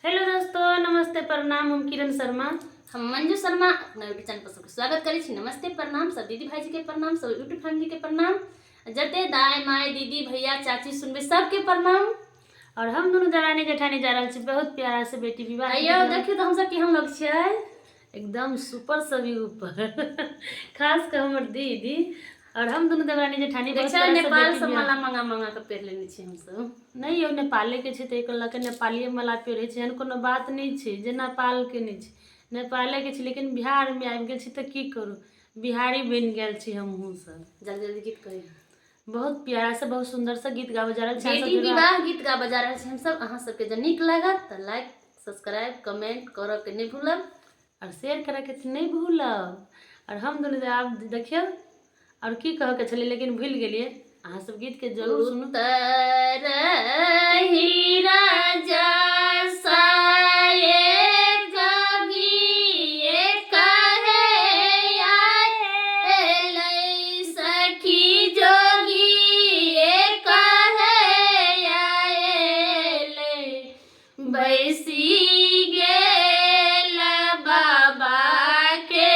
Hello दोस्तों, नमस्ते, प्रणाम। हम किरण शर्मा, हम मंजू शर्मा अपना यूट्यूब चैनल पर सबके स्वागत करै छी। नमस्ते, प्रणाम, सब दीदी भाईजी के प्रणाम, सब यूट्यूब फैमिली के प्रणाम, जते दाय माय दीदी भैया चाची सुनबै सबके प्रणाम। और हम दुनू दरानी जेठानी जा रहल छी बहुत प्यारा से बेटी विवाह। आइयो देखियौ तऽ हमसब केहन लोग छियै, एकदम सुपर, सभी ऊपर, खास कर हमर दीदी। और हम दुनू देवरानी जेठानी बहुत देखियौ प्यारा से नेपाल बेटी से विवाह। माला मंगा मंगा के पहिर लेने छी हमसब। नहि यौ, नेपाले के छै तऽ एकर लऽ के नेपालिए माला पहिरै छै, एहन कोनो बात नहि छै जे नेपालके नहि छै, नेपालेके छै, लेकिन बिहारमे आबि गेल छी तऽ की करू, बिहारी बनि गेल छी हमहूँ सब। जल्दी जल्दी गीत कहियौ। बहुत प्यारा से, बहुत सुन्दर से गीत गाबऽ जा रहल छी अहाँ सब बेटी जरूर। विवाह गीत गाबऽ जा रहल छी हमसब। अहाँ सबके जँ नीक लागत तऽ लाइक, सब्सक्राइब, कमेंट करऽ के नहि भूलब और शेयर करऽके नहि भूलब। और हम दुनू आब देखियौ, और की कहऽके छलै लेकिन भूलि गेलियै। अहाँ सब गीतके जरूर सुनू। उतर ही राजा साये जोगिए कहे आएलै, सखी जोगिए कहे आएलै, बैसी गेल बाबा के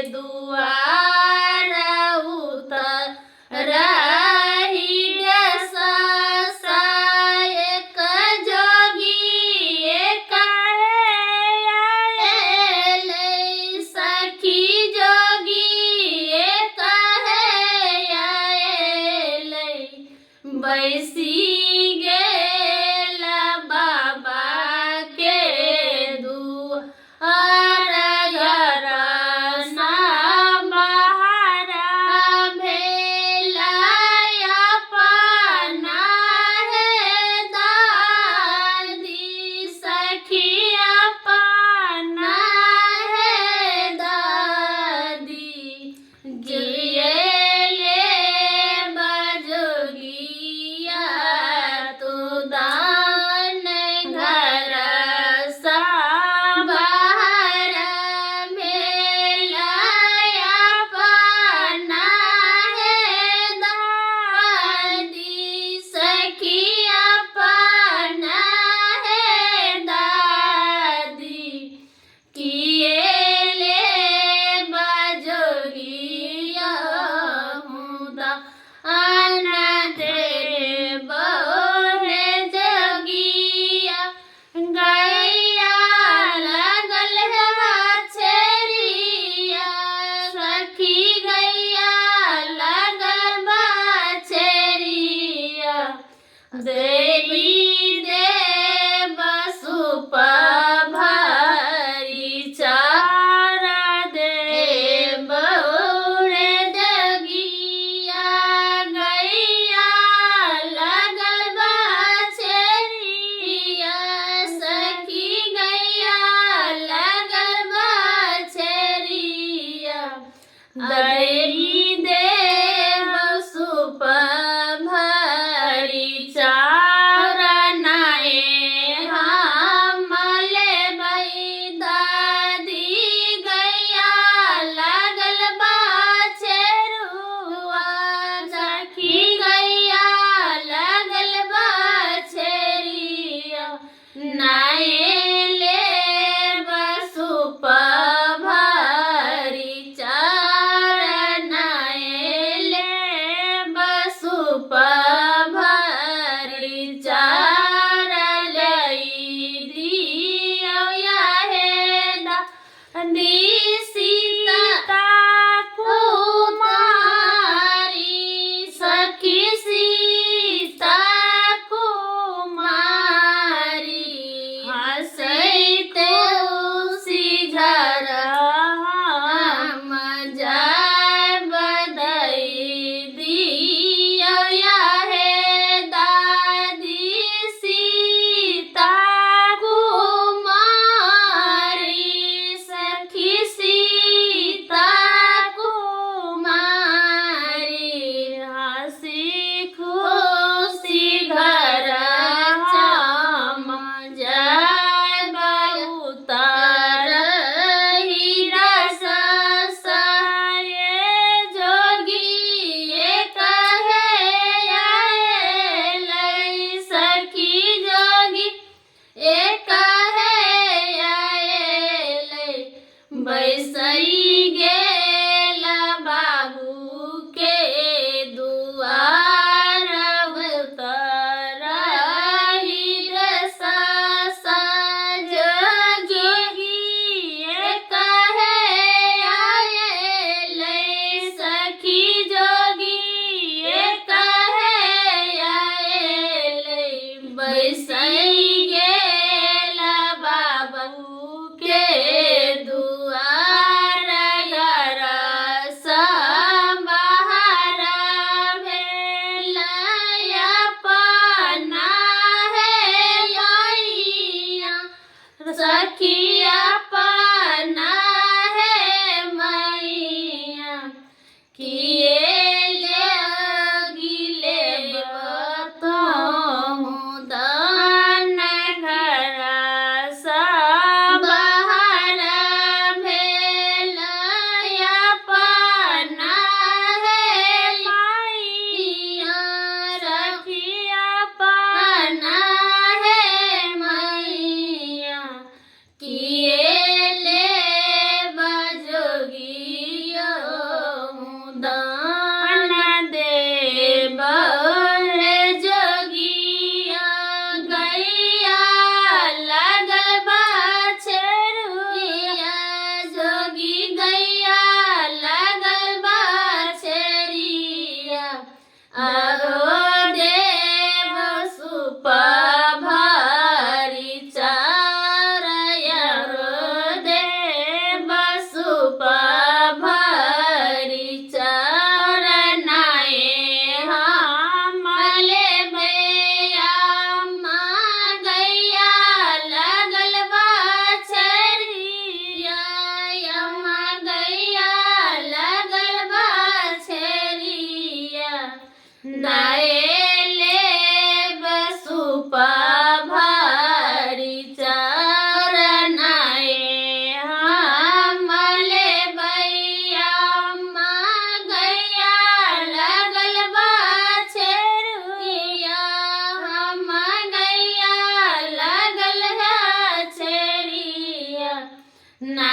दुआर, उतर एक जोगी कहे सखी जोगी कहे आएलै, बैसी गेल बाबा के दुआर, घरना बहारा भेला अपना हे दादी, सखी अपना हे दादी, गियले बजोगिया तू दान घर सा बाहर मेला अपना हे दादी, सखी अपना हे दादी, किए ले बजोगिया मुदा आना दे बने जोगिया, गैया लगल है बाछेरिया, सखी गैया लगल बाछेरिया, देवी देव सुप भरी चारा देव रे जगिया, गैया लगल बाछेरिया, सखी गैया लगल बाछेरिया, देवी देव सुप भरी चारा नाए हम लेबै दादी, गैया लगल बाछेरुआ, सखी गैया लगल बाछेरिया, नाए ले बसुप भरी चार, नाए ले बसुप भरी चार, लई दियौ या हे दादी, सीता कुमारी, सखी सीता कुमारी, सखिया पना हे मैया किए लगिले बतहूँ दान घर बाहर भेल अपना हे मैया सखिया पना हे मैया किए ले बजोगियो दान देव रे जोगिया गैया लागल बाछेरुआ जोगी गैया लागल बाछेरिया आरो देव सुप भारी चारया रो देव सुप भारी चरनाए हमले भैया माँ गैया लगल बाछरिया यम्मा गैया लगल बाछरिया दाएले बसुपा भारी चरनाए हमले भैया माँ गैया लगल बाछेरुआ हम गैया लगल है छेरिया ना।